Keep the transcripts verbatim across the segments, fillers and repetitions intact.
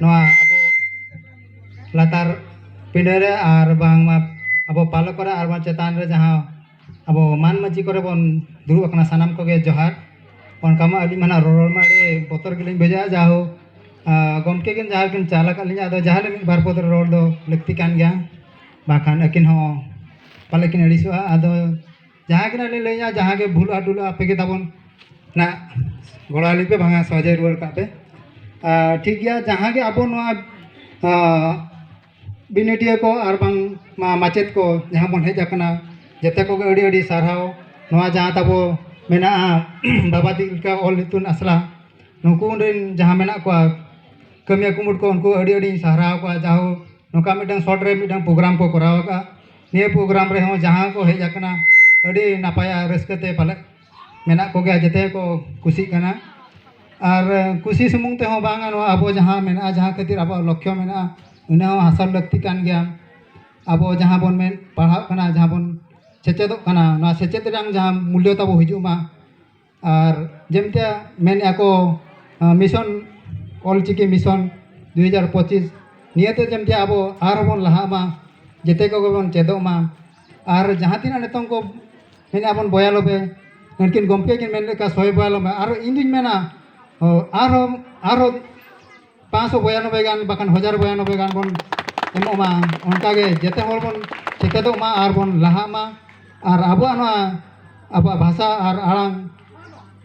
ᱱᱚᱣᱟ ᱟᱵᱚ ᱞᱟᱛᱟᱨ ᱯᱤᱸᱰᱟᱹ ᱨᱮ ᱟᱨ ᱵᱟᱝᱢᱟ ᱟᱵᱚ ᱯᱟᱞᱚᱠ ᱠᱚᱨᱮ ᱟᱨ ᱵᱟᱝ ᱪᱮᱛᱟᱱ ᱨᱮ ᱡᱟᱦᱟᱸ ᱟᱵᱚ ᱢᱟᱹᱱ ᱢᱟᱹᱪᱤ ᱠᱚᱨᱮ ᱵᱚᱱ ᱫᱩᱲᱩᱵ ᱟᱠᱟᱱᱟ, ᱥᱟᱱᱟᱢ ᱠᱚᱜᱮ ᱡᱚᱦᱟᱨ᱾ ᱚᱱᱠᱟ ᱢᱟ ᱟᱹᱞᱤᱧ ᱢᱟ ᱱᱟᱜ ᱨᱚᱲ ᱢᱟ ᱟᱹᱰᱤ ᱵᱚᱛᱚᱨ ᱜᱮᱞᱤᱧ ᱵᱩᱡᱷᱟᱹᱣᱟ, ᱡᱟᱦᱳ, ᱟᱸ, ᱜᱚᱢᱠᱮ ᱠᱤᱱ ᱡᱟᱦᱟᱸ ᱠᱤᱱ ᱪᱟᱞ ᱟᱠᱟᱫ ᱞᱤᱧᱟ, ᱟᱫᱚ ᱡᱟᱦᱟᱸ ᱞᱮ ᱢᱤᱫ ᱵᱟᱨ ᱯᱚᱫ ᱨᱮ ᱨᱚᱲ ᱫᱚ ᱞᱟᱹᱠᱛᱤ ᱠᱟᱱ ᱜᱮᱭᱟ, ᱵᱟᱠᱷᱟᱱ ᱟᱹᱠᱤᱱ ᱦᱚᱸ ᱯᱟᱞᱮ ᱠᱤᱱ ᱟᱹᱲᱤᱥᱚᱜᱼᱟ᱾ ᱟᱫᱚ ᱡᱟᱦᱟᱸ ᱜᱮ ᱱᱟᱜ ᱞᱤᱧ ᱞᱟᱹᱭᱟ, ᱡᱟᱦᱟᱸ ᱜᱮ ᱵᱷᱩᱞ ᱟᱹᱰᱩᱞᱟ, ᱟᱯᱮ ᱜᱮ ᱛᱟᱵᱚᱱ ᱱᱟᱜ ᱜᱚᱲᱚ ᱟᱹᱞᱤᱧ ᱯᱮ, ᱵᱟᱝᱟ ᱥᱚᱦᱚᱡᱮ ᱨᱩᱣᱟᱹᱲ ᱠᱟᱜ ᱯᱮ᱾ ᱟᱨ ᱴᱷᱤᱠ ᱜᱮᱭᱟ, ᱡᱟᱦᱟᱸ ᱜᱮ ᱟᱵᱚ ᱱᱚᱣᱟ, ᱟᱸ, ᱵᱤᱱᱤᱰᱤᱭᱟᱹ ᱠᱚ ᱟᱨ ᱵᱟᱝ ᱢᱟ-, ᱢᱟᱪᱮᱫ ᱠᱚ ᱡᱟᱦᱟᱸ ᱵᱚᱱ ᱦᱮᱡ ᱟᱠᱟᱱᱟ, ᱡᱮᱛᱮ ᱠᱚᱜᱮ ᱟᱹᱰᱤ ᱟᱹᱰᱤ ᱥᱟᱨᱦᱟᱣ᱾ ᱱᱚᱣᱟ ᱡᱟᱦᱟᱸ ᱛᱟᱵᱚ ᱢᱮᱱᱟᱜᱼᱟ, ᱵᱟᱵᱟ ᱛᱤᱞᱠᱟᱹ ᱚᱞ ᱤᱛᱩᱱ ᱟᱥᱲᱟ, ᱱᱩᱠᱩ ᱨᱮᱱ ᱡᱟᱦᱟᱸ ᱢᱮᱱᱟᱜ ᱠᱚᱣᱟ ᱠᱟᱹᱢᱤᱭᱟᱹ ᱠᱩᱢᱩᱴ ᱠᱚ, ᱩᱱᱠᱩ ᱟᱹᱰᱤ ᱟᱹᱰᱤᱧ ᱥᱟᱨᱦᱟᱣ ᱠᱚᱣᱟ᱾ ᱡᱟᱦᱳ, ᱱᱚᱝᱠᱟ ᱢᱤᱫᱴᱟᱝ ᱥᱚᱴ ᱨᱮ ᱢᱤᱫᱴᱟᱝ ᱯᱨᱳᱜᱨᱟᱢ ᱠᱚ ᱠᱚᱨᱟᱣ ᱟᱠᱟᱫᱼᱟ᱾ ᱱᱤᱭᱟᱹ ᱯᱨᱳᱜᱨᱟᱢ ᱨᱮᱦᱚᱸ ᱡᱟᱦᱟᱸ ᱠᱚ ᱦᱮᱡ ᱟᱠᱟᱱᱟ, ᱟᱹᱰᱤ ᱱᱟᱯᱟᱭᱟ, ᱨᱟᱹᱥᱠᱟᱹ ᱛᱮ ᱯᱟᱞᱮ ᱢᱮᱱᱟᱜ ᱠᱚᱜᱮᱭᱟ, ᱡᱮᱛᱮ ᱠᱚ ᱠᱩᱥᱤᱜ ᱠᱟᱱᱟ᱾ ᱟᱨ ᱠᱩᱥᱤ ᱥᱩᱢᱩᱝ ᱛᱮᱦᱚᱸ ᱵᱟᱝᱟ, ᱱᱚᱣᱟ ᱟᱵᱚ ᱡᱟᱦᱟᱸ ᱢᱮᱱᱟᱜᱼᱟ, ᱡᱟᱦᱟᱸ ᱠᱷᱟᱹᱛᱤᱨ ᱟᱵᱚᱣᱟᱜ ᱞᱚᱠᱠᱷᱚ ᱢᱮᱱᱟᱜᱼᱟ, ᱤᱱᱟᱹ ᱦᱚᱸ ᱦᱟᱥᱚᱞ ᱞᱟᱹᱠᱛᱤ ᱠᱟᱱ ᱜᱮᱭᱟ᱾ ᱟᱵᱚ ᱡᱟᱦᱟᱸ ᱵᱚᱱ ᱢᱮᱱ ᱯᱟᱲᱦᱟᱜ ᱠᱟᱱᱟ, ᱡᱟᱦᱟᱸ ᱵᱚᱱ ᱥᱮᱪᱮᱫᱚᱜ ᱠᱟᱱᱟ, ᱱᱚᱣᱟ ᱥᱮᱪᱮᱫ ᱨᱮᱱᱟᱜ ᱡᱟᱦᱟᱸ ᱢᱩᱞᱞᱚ ᱛᱟᱵᱚ ᱦᱤᱡᱩᱜ ᱢᱟ, ᱟᱨ ᱡᱮᱢᱛᱮ ᱢᱮᱱᱮᱫᱼᱟ ᱠᱚ, ᱟᱸ, ᱢᱤᱥᱚᱱ, ᱚᱞᱪᱤᱠᱤ ᱢᱤᱥᱚᱱ ᱫᱩ ᱦᱟᱡᱟᱨ ᱯᱚᱸᱪᱤᱥ, ᱱᱤᱭᱟᱹᱛᱮ ᱡᱮᱢᱛᱮ ᱟᱵᱚ ᱟᱨᱦᱚᱸ ᱵᱚᱱ ᱞᱟᱦᱟᱜ ᱢᱟ, ᱡᱮᱛᱮ ᱠᱚᱜᱮ ᱵᱚᱱ ᱪᱮᱫᱚᱜ ᱢᱟ᱾ ᱟᱨ ᱡᱟᱦᱟᱸ ᱛᱤᱱᱟᱹᱜ ᱱᱤᱛᱚᱝ ᱠᱚ ᱢᱮᱱᱮᱫᱼᱟ ᱵᱚᱱ ᱵᱚᱭᱟᱱᱚᱵᱵᱳᱭ, ᱩᱱᱠᱤᱱ ᱜᱚᱢᱠᱮ ᱠᱤᱱ ᱢᱮᱱ ᱞᱮᱠᱟ ᱥᱚᱭ ᱵᱚᱭᱟᱱᱚᱵᱵᱳᱭ, ᱟᱨ ᱤᱧ ᱫᱩᱧ ᱢᱮᱱᱟ, ᱚ, ᱟᱨᱦᱚᱸ, ᱟᱨᱦᱚᱸ ᱯᱟᱸᱪᱥᱚ ᱵᱚᱭᱟᱱᱚᱵᱵᱳᱭ ᱜᱟᱱ ᱵᱟᱠᱷᱟᱱ ᱦᱟᱡᱟᱨ ᱵᱚᱭᱟᱱᱚᱵᱵᱳᱭ ᱜᱟᱱ ᱵᱚᱱ ᱮᱢᱚᱜ ᱢᱟ᱾ ᱚᱱᱠᱟᱜᱮ ᱡᱮᱛᱮ ᱦᱚᱲ ᱵᱚᱱ ᱥᱮᱪᱮᱫᱚᱜ ᱢᱟ ᱟᱨ ᱵᱚᱱ ᱞᱟᱦᱟᱜ ᱢᱟ, ᱟᱨ ᱟᱵᱚᱣᱟᱜ ᱱᱚᱣᱟ ᱟᱵᱚᱣᱟᱜ ᱵᱷᱟᱥᱟ ᱟᱨ ᱟᱲᱟᱝ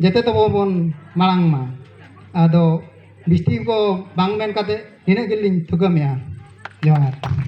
ᱡᱮᱛᱮ ᱛᱟᱵᱚ ᱵᱚᱱ ᱢᱟᱲᱟᱝ ᱢᱟ᱾ ᱟᱫᱚ ᱵᱤᱥᱛᱤ ᱠᱚ ᱵᱟᱝ ᱢᱮᱱ ᱠᱟᱛᱮ ᱱᱤᱱᱟᱹᱜ ᱜᱮᱞᱤᱧ ᱛᱷᱩᱠᱟᱹᱢᱮᱜᱼᱟ᱾ ᱡᱚᱦᱟᱨ᱾